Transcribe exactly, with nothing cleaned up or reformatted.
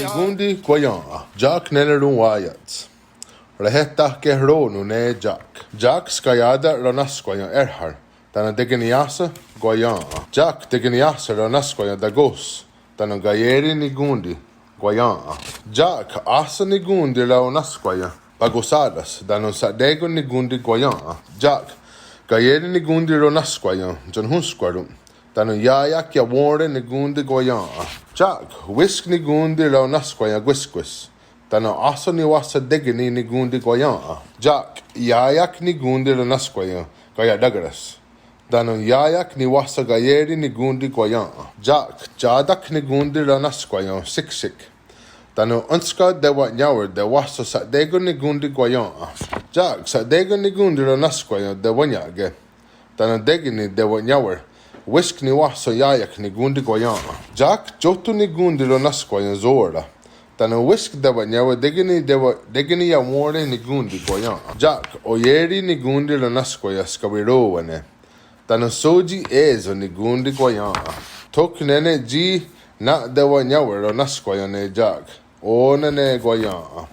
Nikón:ti kwa'yén:'a. Jack néne ronwá:iats. Rehehtà:ke ró:non ne Jack. Jack skaià:ta ronáhskwayen è:rhar. Tánon tekeniiáhse kwa'yén:'a. Jack tekeniiáhse ronáhskwayen takò:s. Tánon kaié:ri nikón:ti kwa'yén:'a. Jack áhsen nikón:ti ronáhskwayen pakosà:ra's. Tánon sha'té:kon nikón:ti kwa'yén:'a. Jack kaié:ri nikón:ti ronáhskwayen tiohnhónskwaron. Tánon ià:ia'k iawén:re nikón:ti kwa'yén:'a. Jack wísk nikón:ti ronáhskwayen kwéskwes. Tánon áhsen niwáhsen tékeni nikón:ti kwa'yén:'a. Jack ià:ia'k nikón:ti ronáhskwayen kaia'tákeras. Tánon ià:ia'k niwáhsen kaié:ri nikón:ti kwa'yén:'a. Jack tsá:tak nikón:ti ronáhskwayen síksik. Tánon énska tewen'niá:wer tewáhsen sha'té:kon nikón:ti kwa'yén:'a. Jack sha'té:kon nikón:ti ronáhskwayen tewen'niá:ke. Tánon tékeni tewen'niá:wer wísk niwáhsen ià:ia'k nikón:ti kwa'yén:'a. Jack tióhton nikón:ti ronáhskwayen só:ra. Tánon wísk tewen'niá:wer tékeni tewe- tékeni iawén:re nikón:ti kwa'yén:'a. Jack oié:ri nikón:ti ronáhskwayen skawiró:wane. Tánon sótsi é:so nikón:ti kwa'yén:'a. Thok néne tsi na'tewen'niá:wer ronáhskwayen ne Jack. Ó:nen ne kwa'yén:'a.